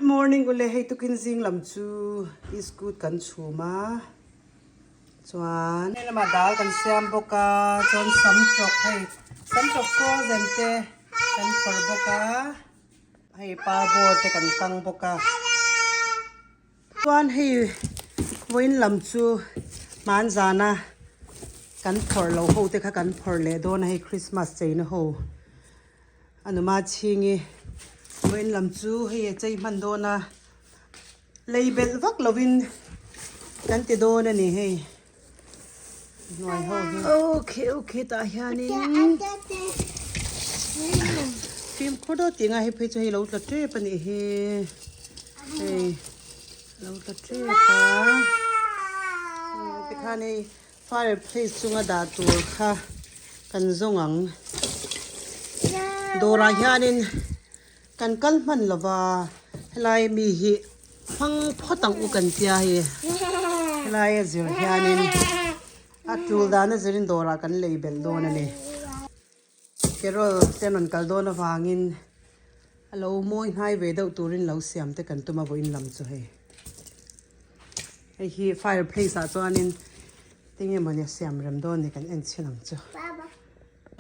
Good morning ule hei tukin zing lam chu iskut kan chhum a chuan hei lamah dal kan siam bawk a chuan sam tawk hei sam tawk frozen te kan phawrh bawk a hei parbawr te kan kang bawk a. Chuan hei vawiin lam chu hmanzana kan phawrh loh ho te kha kan phawrh leh dawn a hei Christmas cheina ho a numa chhingi vawiin lam chu hei a chei hman dawn a lei belh vak lovin kan ti dawn a ni hei hnuai ho hi. Okay okay tah hianin fimkhur deuh tih ngai hei phei chu hei lo tla tep a nih hi hei lo tla tep a tikhan hei fireplace chunga dah tur kha kan zawng ang dawrah hianin Kan kal hman lova helai mi hi hmang phawt ang u kan tia hei helai a zir hianin a tul dan a zirin dawrah kan lei belh dawn a ni. Carol te an rawn kal dawn avangin a lo mawi hnai ve deuh turin lo siam te kan tum a vawiin lam chu hei. Hei hi fireplace ah chuanin tinge mawni a siam rem dawn ni kan en chhin ang chu.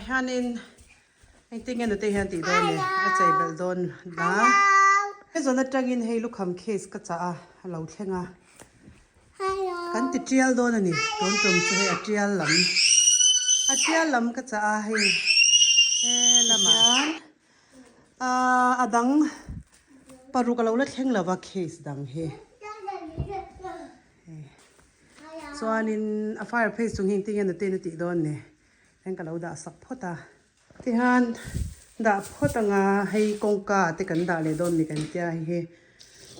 Hianin Engtin nge nute hian tih dawn ni? A chei belh dawn la. He zawn atangin hei lukham case ka chah a, a lo thleng a. Kan ti tial dawn a ni. Tun tum chu hei a tial lam. A tial lam ka chah a hei he lamah hian a dang paruk a lo la thleng lo va case dang hi. Chuanin a fireplace chung hi engtin nge nute in a tih dawn ni? Heng ka lo dah sak phawt a. Tihian dah phawt anga hei kawngka ah te kan dah leh dawn ni kan tia hei hi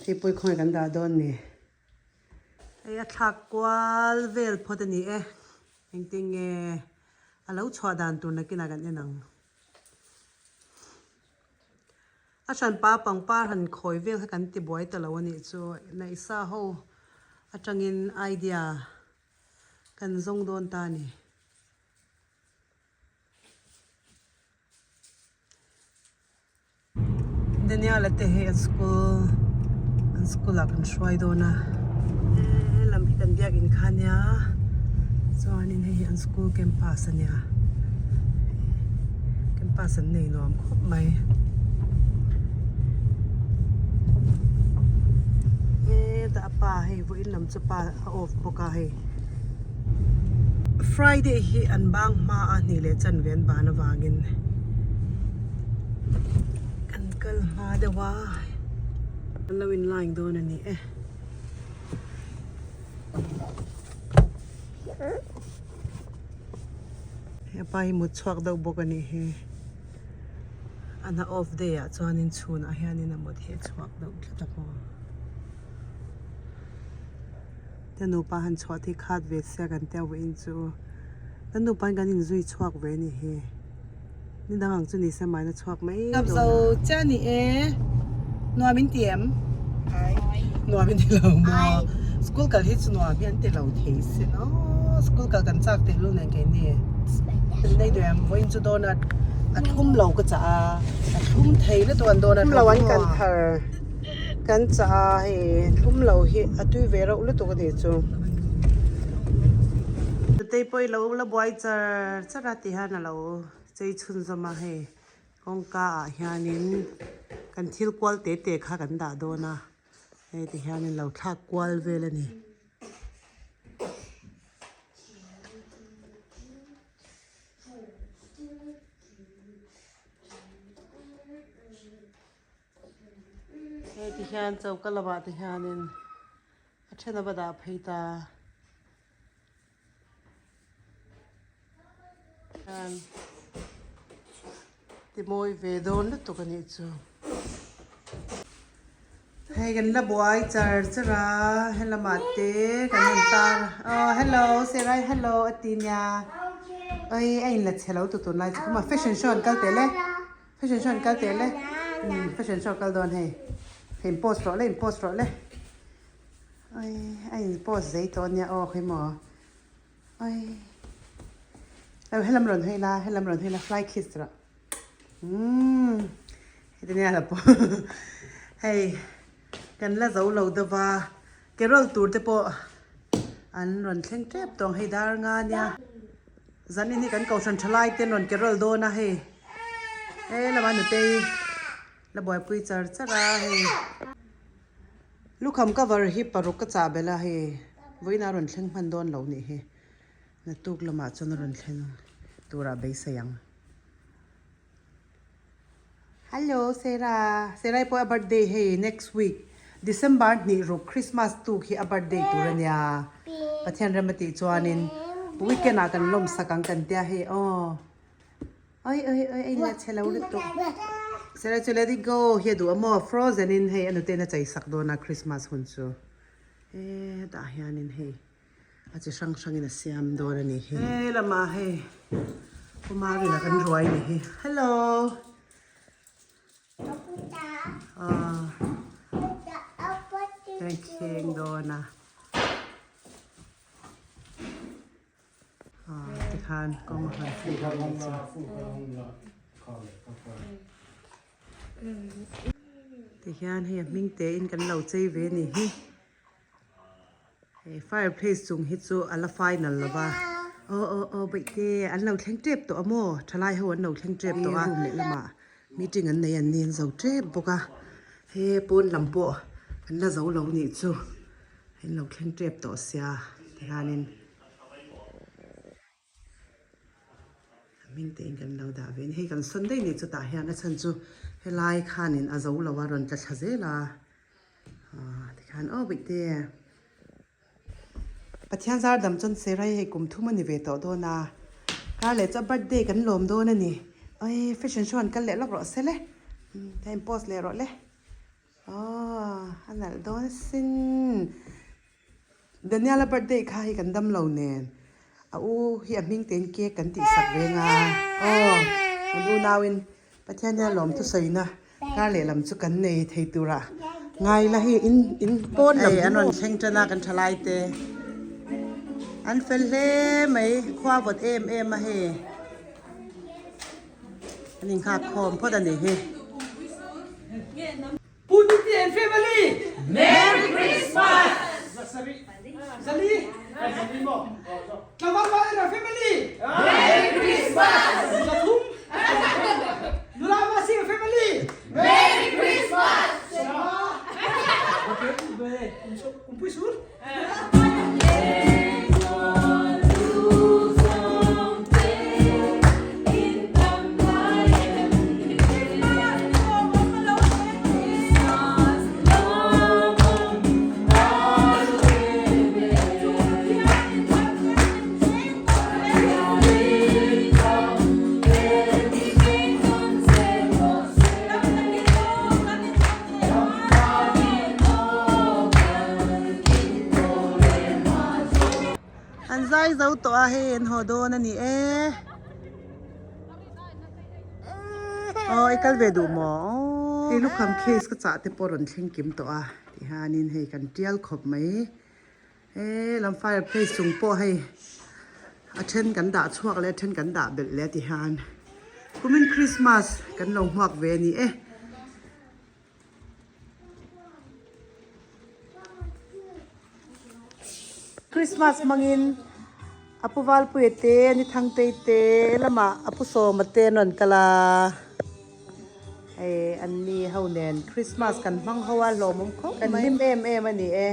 hei pawi khawnge kan dah dawn ni. Hei a thlak kual vel phawt a ni e. Engtin nge a lo chhuah dan tur nakinah kan en ang. A hranpa pangpar han khawi vel kha kan ti buai ta lo a nih chu. Naihsa ho atangin idea Kan zawng dawn ta a ni. Daniel-a te hi an school an school ah kan hruai dawn a he lam hi kan biakin kha a nia chuanin hei hi an school campus a nia campus an nei nuam khawp mai hetah a pa hei vawiin lam chu pa a off bawk a hei Friday hi an bang hma a hnih leh chanve an ban avangin an kal hma deuh a an lo in line dawn a ni e. Hepa hi mut chhuak deuh bawk a nih hi a hna off day ah chuanin chhunah hianin a mut hi a chhuak deuh tlat a maw. Ka nupa han chhuah te khat ve sia kan tia vawiin chu kan nupa in kan inzui chhuak ve a ni hi ni dang ang chu ni se mahni chhuak mai dawn a. Zo chiah ni e nuam in ti em? Nuam in ti lo maw? School kal hi chu nuam hi an ti lo thei sin aw school kal kan chak tehlul nen keini an nei duh em vawiin chu donut a thlum lo ka chah a a thlum thei lutuk an donut lo an kan thar. Kan chah a hei thlum lo hi a tui ve reuh lutuk a nih chu. Nutei pawh i lo la buai char char a ti hian a lo chei chhunzawm a hei kawngka ah hianin kan thil kual te te kha kan dah dawn a hei ti hianin lo thlak kual vel a ni. Hei ti hian choka lamah te hianin a then a va dah phei ta hian ti mawi ve dawn lutuk a nih chu. Hei kan la buai char char a helamah te kan rawn tar a aw hello Serai hello a ti nia oi a inla chhe lo tu tunlai chu khawma fashion show an kal teh le. Fashion show an kal teh le umm fashion show kal dawn hei hei in post rawh le in post rawh le oi a in post zei tawh ania aw khawi maw oi lo helam rawn hawi la helam rawn hawi la fly kiss rawh umm heti nia la pawh hei. Kan la zo lo deuh va, carol tur te pawh an rawn thleng tep tawh ang hei dar nga nia. Zanin hi kan kohhran tha lai te an rawn carol dawn a hei. He lama nutei la buaipui char char a hei. Lukham cover hi paruk ka chah belh a hei vawiin a rawn thleng hman dawn lo nih hi. Naktuk lamah chuan a rawn thleng turah beisei ang. Hello Sarah, Sarah pawh a birthday hei next week December hnih ruk Christmas tuk hi a birthday tur a nia Pathian rem a tih chuanin weekend ah kan lawm sak ang kan tia hei aw oi oi oi a inla chhe lo lutuk Sarah chu let it go hi a duh a maw frozen in hei a nute in a chei sak dawn a Christmas hun chu hetah hianin hei. A chi hrang hrangin a siam dawn a nih hi. He lamah hei Kumar-in a kan ruai a nih hi. Hello. Ah. Kan kheng dawn a. Ah, tikhan kawng a han fuh dawn a nih chu. Tihian hei a hming tein kan lo chei ve a nih hi. Hei fireplace chung hi chu a la final lo va aw aw aw baihte an lo thleng tep tawh a maw thalai ho an lo thleng tep tawh a room lehlamah meeting an nei an ni an zo tep bawk a he pawn lam pawh an la zo lo nih chu an lo thleng tep tawh sia tihianin. Hming te in kan lo dah ve a ni. Hei kan sawn daih ni chutah hian a chhan chu helai khanin a zo lo a rawn tla thla zel a aaa tikhan aw bawihte Pathian zar dam chuan Serai hei kum thum a ni ve tawh dawn a kar leh chu a birthday kan lawm dawn a ni awii fashion show an kal leh lawk rawh se le umm a in post leh rawh le aww a nalh dawn asin. Daniela birthday kha hi kan dam lo nen a u hi a hming tein cake kan tih sak reng a aw an unauin Pathian hian lawm thusawi na kar lehlam chu kan nei thei tura ngai la hei in in pawn lam an rawn thleng tan a kan tha lai te an fel hle mai khua vawt em em a hei an inghak khawm phawt a ni hi. Pu Titi and family! Merry Christmas! Zali! Zali mo. Tlangval pa and family! Merry Christmas! Zathum! Nula Masi and family! Merry Christmas! Kumpui sur. An zai zo tawh a hei an haw dawn a ni e aw i kal ve duh maw aw hei lukham case ka chah te pawh rawn thleng kim tawh a tihianin hei kan tial khawp mai he lam fireplace chung pawh hei a then kan dah chhuak leh a then kan dah belh leh tihian kumin christmas kan lo hmuak ve a ni e. Christmas hmangin a pu Valpuia te ni Thangtei te lamah a pu Sawma te an rawn kal a hei an ni ho nen Christmas kan hmang ho a hlawmawm khawp mai kan hlim em em a ni e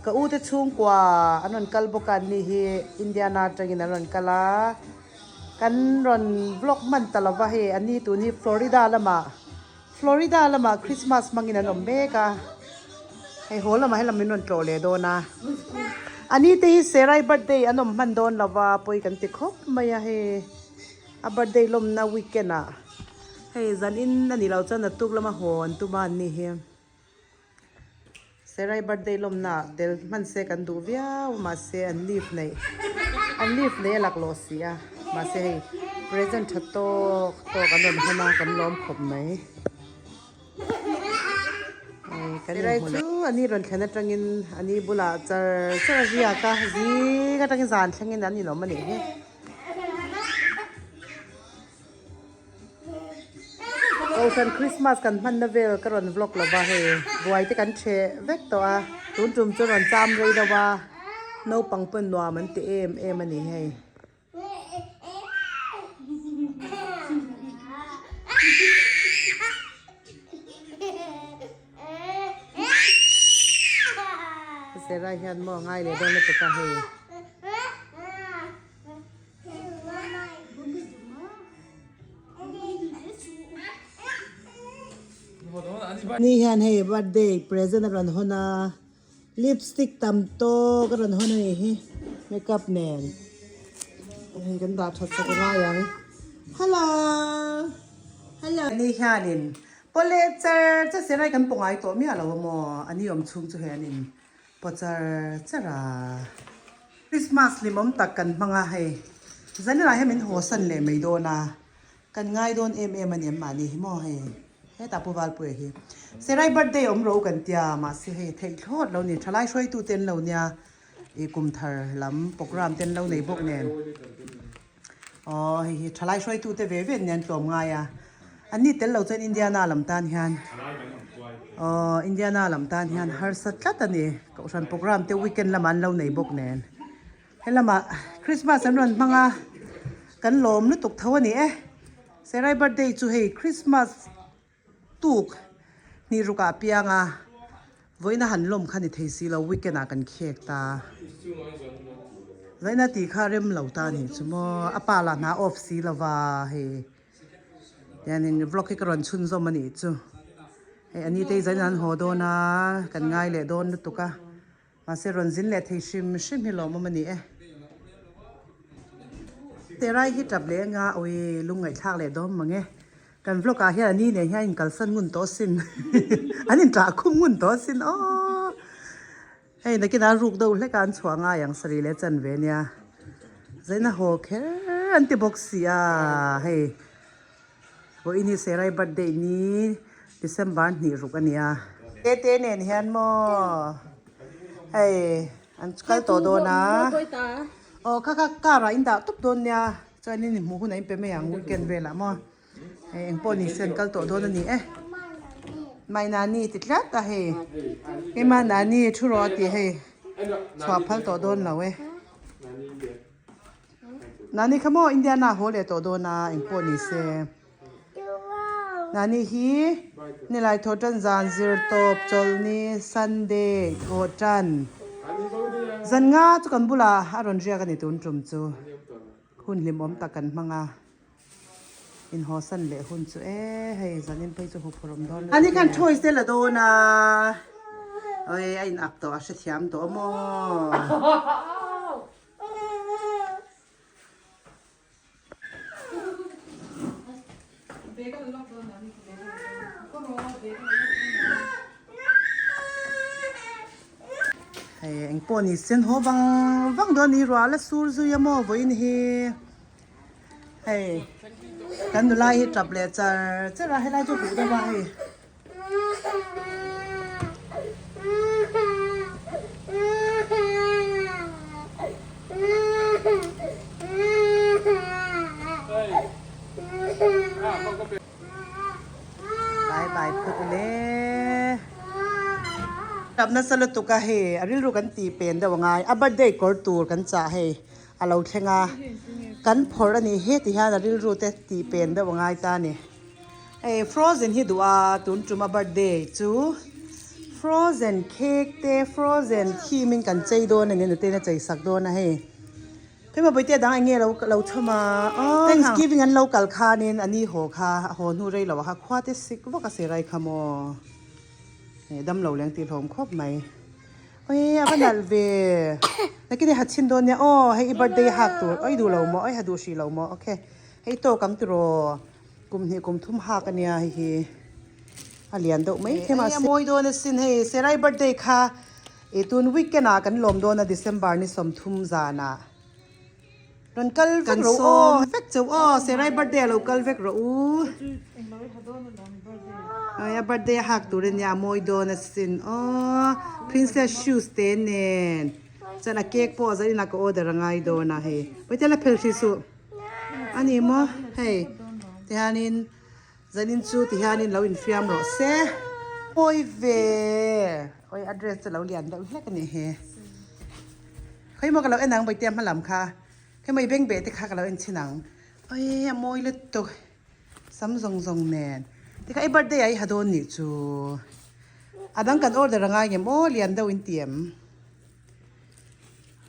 ka u te chhungkua an rawn kal bawk a an ni hi Indiana atangin an rawn kal a kan rawn vlog hman ta lova hei an ni tun hi Florida lamah. Florida lamah Christmas hmangin an awm mek a, hei haw lamah helam min rawn tlawh leh dawn a. A ni te hi Serai birthday an awm hman dawn lo va, pawi kan ti khawp mai a hei a birthday lawmna weekend ah hei zan in a nih loh chuan naktuk lama haw an tum a an ni hi. Serai birthday lawmna ah tel hman se kan duh viau mahse an leave neih an leave neih a laklawh si a mahse hei present tha tawk tawk an rawn hawn a kan lawm khawp mai hei kan inhmu leh chu ani rawn thlen atangin ani bulah char char a riak a zing atangin zan thlengin an inawm a nih hi. chuan Christmas kan hmanna vel ka rawn vlog lo va hei buai te kan ṭheh vek tawh a tun tum chu rawn cham rei deuh a naupang pawn nuam an ti em em a ni hei. Sera hian maw ngai leh dawn lutuk a hei. Ni hian hei birthday present a rawn hawn a lipstick tam tawk a rawn hawn a ni hi makeup nen hei kan dah that sak ngai ang hello hello ni hianin pawle char char serai kan paw ngai tawh miah lo a maw a ni awm chhung chu hei an in Paw char char a. Christmas hlimawm tak kan hmang a hei. Zanirah hian min haw san leh mai dawn a. Kan ngai dawn em em a ni an mahni hi maw hei. Hetah Pu Valpuia hi. Serai birthday awm ro kan tia mahse hei theih thlawt lo ni. Thalai hruaitu te an lo nia i kum thar lam program te an lo nei bawk nen. Aw hei hi thalai hruaitu te ve ve an nia an tlawm ngai a. An ni tel lo chuan Indiana lam tan hian aw Indiana lam tan hian harsa tlat a ni. Kohhran program te weekend lamah an lo nei bawk nen. Helamah Christmas an rawn hmang a, kan lawm lutuk tho a ni e. Serai birthday chu hei Christmas tuk hnih rukah a piang a, vawiin a han lawm kha ni thei si lo weekend ah kan khek ta. Vawiin a tih kha rem lo ta a nih chu maw, a pa lah hna off si lo va hei. Hianin vlog hi ka rawn chhunzawm a nih chu. Hei a nite hi zanin an haw dawn a, kan ngai leh dawn lutuk a. Mahse rawn zin leh thei hrim hrim hi lawmawm a ni e. Terai hi tap leh anga awi lung ngaihthlak leh dawn mang e. Kan vlog ah hian a ni nen hian inkalsan ngun tawh sin. An inṭah khum ngun tawh sin aw. Hei nakinah ruk deuh hlek a an chhuah ngai ang sarih leh chanve nia. Zaina haw kher an ti bawk si a hei vawiin hi Serai birthday ni December hnih ruk a nia. Tete nen hian maw hei an kal tawh dawn a aw kha kha car ah in dah tawp dawn nia chuan in hmuh hunah in pe mai ang weekend velah maw. Hei eng pawh ni se an kal tawh dawn a ni e. Mai Nani ti tlat a hei. Keimah Nani thu rawh a ti hei. Chhuah phal tawh dawn lo e. Nani kha maw Indiana haw leh tawh dawn a eng pawh ni se. Nani hi nilai thawh tan zan zir tawp chawlhni Sunday thawh tan. Zan nga chu kan bulah a rawn riak a ni tun tum chu. Hun hlimawm tak kan hmang a. Inhawsan leh hun chu e hei zanin phei chu huphurh awm dawn ani khan toys te la dawn a oi a in up tawh a hrethiam tawh a maw hei engpawh ni sen haw vang vang dawn a ni ruah la sur zui a maw vawiin hi. Hei kan nula hi tap leh char char a helai chu huh deuh a hei. Bye bye phut le. Tap nasa lutuk a hei a rilru kan tih pen deuh angai a birthday kawr tur kan chah hei. A lo thleng a, kan phawrh a nih hi ti hian a rilru te tih pen deuh a ngai ta a ni. Hei frozen hi duh a, tun tum a birthday chu frozen cake te frozen theme in kan chei dawn a ni nute in a chei sak dawn a hei. Hema bawihte dang eng nge lo lo chhawm a, thanksgiving an lo kal khanin a ni haw kha a haw hnu rei lo a kha khua te sik vak a si rai kha maw. Hei damlo leng tih hlawm khawp mai. Oi a va nalh ve nakin i ha chhin dawn nia aw hei i birthday hak tur oi duh lo maw oi ha duh hrih lo maw ok hei tawk ang tiraw kum hnih kum thum hak ania hei hi a lian deuh mai thei mahse a mawi dawn asin hei Serai birthday kha i tun weekend ah kan lawm dawn a December ni 30 zanah rawn kal vek rawh u aw vek chauh aw Serai birthday a lo kal vek rawh u Ai a birthday a hak tur ania a mawi dawn asin aw princess shoes te nen chuan a cake pawh zanin ah ka order a ngai dawn a hei pawite la phel hrih suh ani maw hei tihianin. Zanin chu ti hianin lo infiam rawh se. Pawi ve. Oi a dress chu lo lian deuh hlek a nih hi. Khawi maw ka lo en ang Bawihtea hma lam kha. Khawi maw i beng beh te kha ka lo en chhin ang. Oi a mawi lutuk. Sam zawng zawng nen. Tikha i birthday ah i ha dawn nih chu. A dang kan order a ngai ngem aw lian deuh in ti em.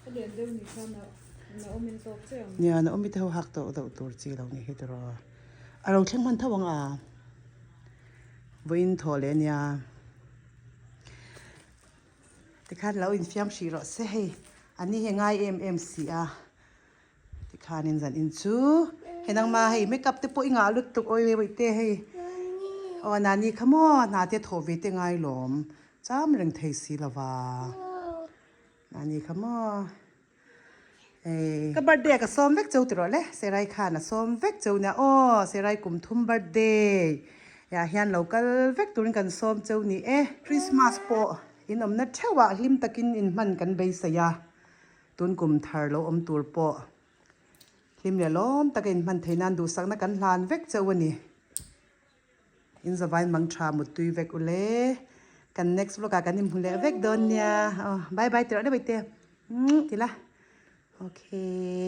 A lian deuh ni kha na na awm in tawk che ang. Nia na awm i te ho hak tawh deuh tur chi lo ni hi tiraw. A ro thleng hman tho ang a. Vawiin thaw leh ania. Tikhan lo infiam hrih rawh se hei. Ani hi a ngai em em si a. Tikhanin zan in chu hei nangma hei makeup te pawh i ngah lutuk awi awih te hei aw nani kha maw hna te thawh ve te ngai lawm cham reng thei si lova nani kha maw ei ka birthday ah ka sawm vek cheu tiraw le Serai khan a sawm vek cheu nia aw Serai kum thum birthday ah hian lo kal vek turin kan sawm cheu ni e Christmas pawh in awmna theuh ah hlim takin inhman kan beisei a. Tun kum thar lo awm tur pawh hlim leh lawm taka inhman theih nan duhsakna kan hlan vek chauh a ni. In zavain mang tha muttui vek u le. Kan next vlog ah kan inhmu leh vek dawn nia. Aw bye bye tirh deuh ite. Umm ti la. Okay.